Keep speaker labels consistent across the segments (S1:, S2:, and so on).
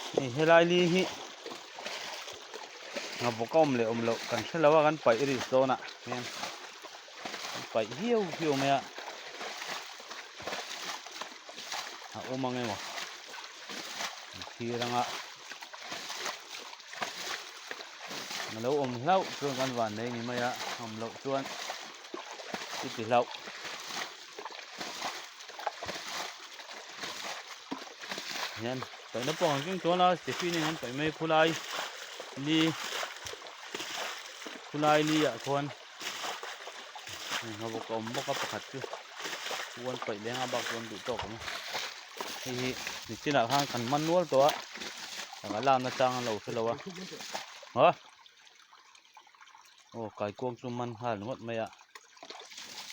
S1: Hei helai li hi a bawk a awm leh awm loh kan hre lo a kan paih rih dawn ah hian kan paih viau viau mai a a awm ang emaw an thlir anga a lo awm hlauh chuan kan van nei ni mai a awm loh chuan i ti hlauh. Hian paihna pawh ang keng chuan a tiffin in an paih mai khulai li khulai li ah khuan hna bawk a awm bawk a pakhat chu chu an paih leng a bak chu an duh tawk awm a hei hi nichinah khan kan man nual tawh a taka lakna chang an lo hre lo a ha aw kaikuang chu man nghal ringawt mai a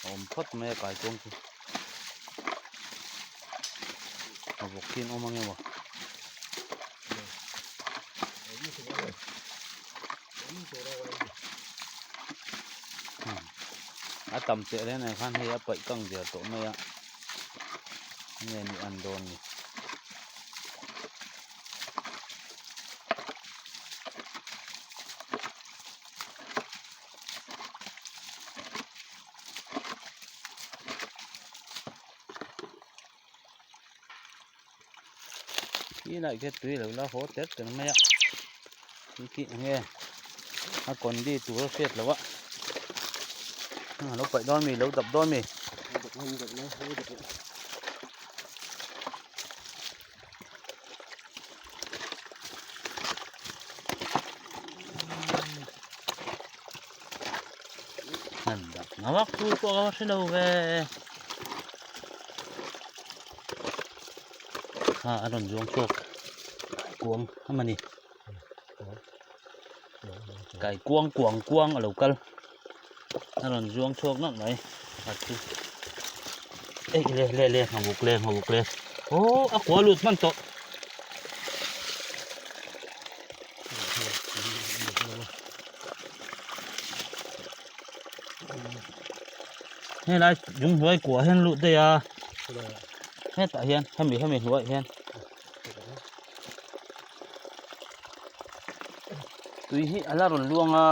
S1: a awm phawt mai a kaikuang chu a vawk hi an awm ang emaw a tam teh reng reng khan hei a paih kang der tawh mai a nge ni an dawn ni. Khi lai khi tui lo la haw ter ter mai a khi enge a condi tur a hriat loh a a lo paih dawn mi lo dap dawn mi. Hman dak ngawak tur pawh ka hre lo ve kha a rawn zuang chhuak kuang a mani kai kuang kuang kuang a lo kal a rawn zuang chhuak nawlh mai pakhat chu ei le le le nghawuk le nghawuk le aw a kua lut hman tawh. Helai lung hnuai kuah hian lut daih a hetah hian hemi hemi hnuaiah hian tui hi a la rawn luang a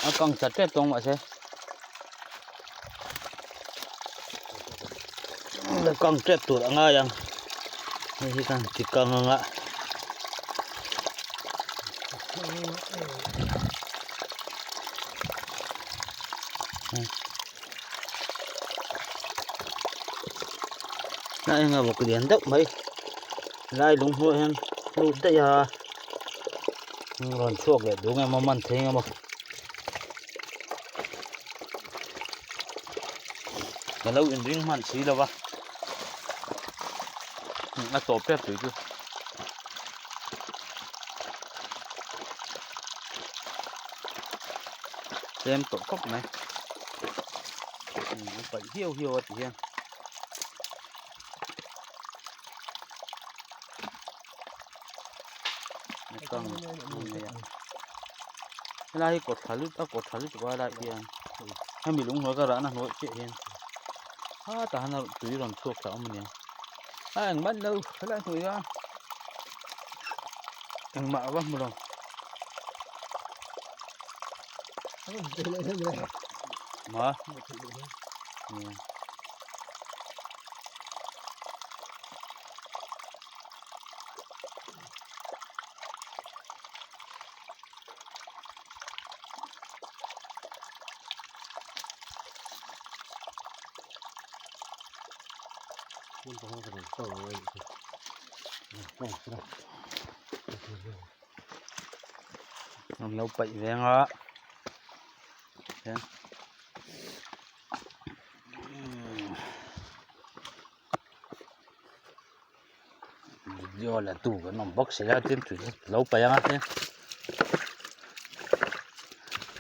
S1: a kang chat tep tawng mahse la kang tep tur a ngai ang hei hi khan ti kang ang a. A enga bawk lian deuh mai lai lung hmuh hian lut daih a rawn chhuak leh duh nge maw man thei nge maw ka lo inring hman si lo va a tawp tep tui chu. Tlem tawh khawp mai a paih hiau hiau a ti hian a kang mai a helai hi kawt tha lut a kawt tha lutuk a helai hian hemi lung hnuai ka rahna hnuai chiah hian ha tah hian tui rawn chhuak thla awm a nia a engmah lo helai hnuai a engmah a va hmu lo. Ma. An lo paih veng a hian video la tu kan awm bawk si a tin tui lo paih ang a tin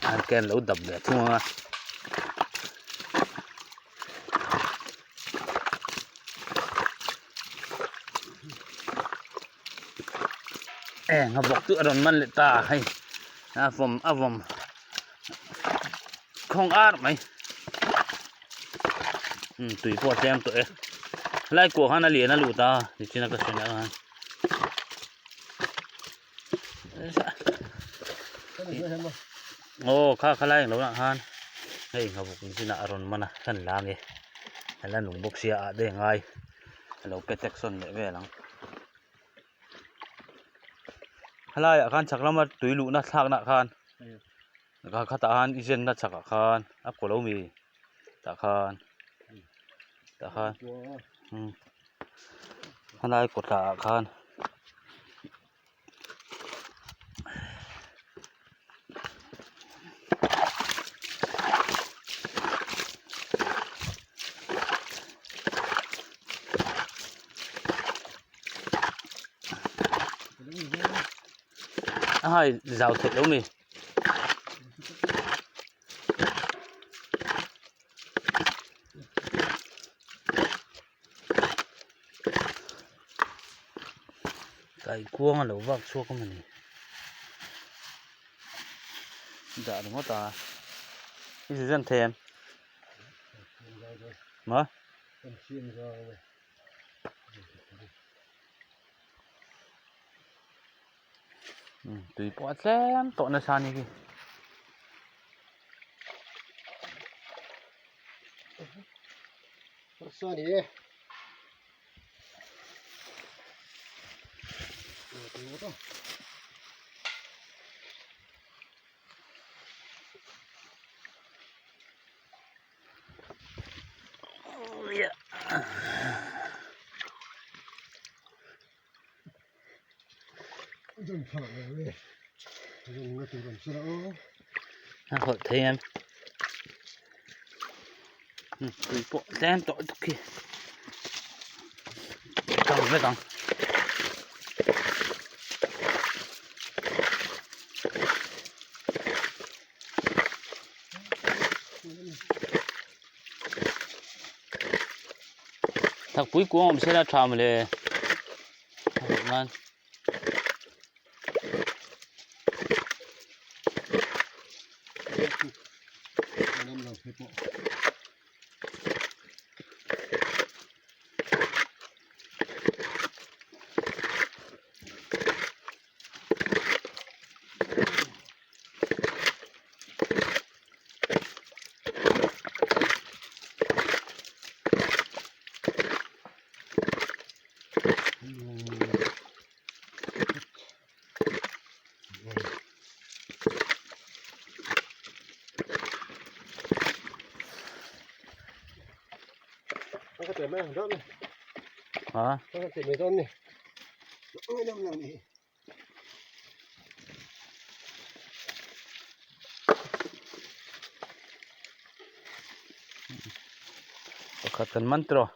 S1: an ken lo dap leh thung ang a. Eng a vawk chu a rawn man leh ta hei a vawm a vawm khawng ar mai umm tui pawh a tlem tawh e helai kuah khan a lian a lut a nichin a ka sawi na khan. Aw kha khalai englo ah khan hei nghavuk zinah a rawn man a kan la ange a la nung bawk sia ah te ngai a lo pe tek sawn leh vel ang helai ah khan chhak lama tui luhna thlakna ah khan kha khatah khan i zenna chhak ah khan a kaw lo mi tah khan tah khan umm helai kawtah ah khan. A hai zau theih lo mi. Kaikuang a lo vak chhuak a mawni dah ringawt a i zu zan thei em maw tui pawh a tlem tawh nasa a ni khi. A hawlh thei em tui pawh tlem tawh lutuk khi kang vek ang. Thakpui kuang awm sela tha mawle a hawlh nan. Hả? Pakhat kan man tawh.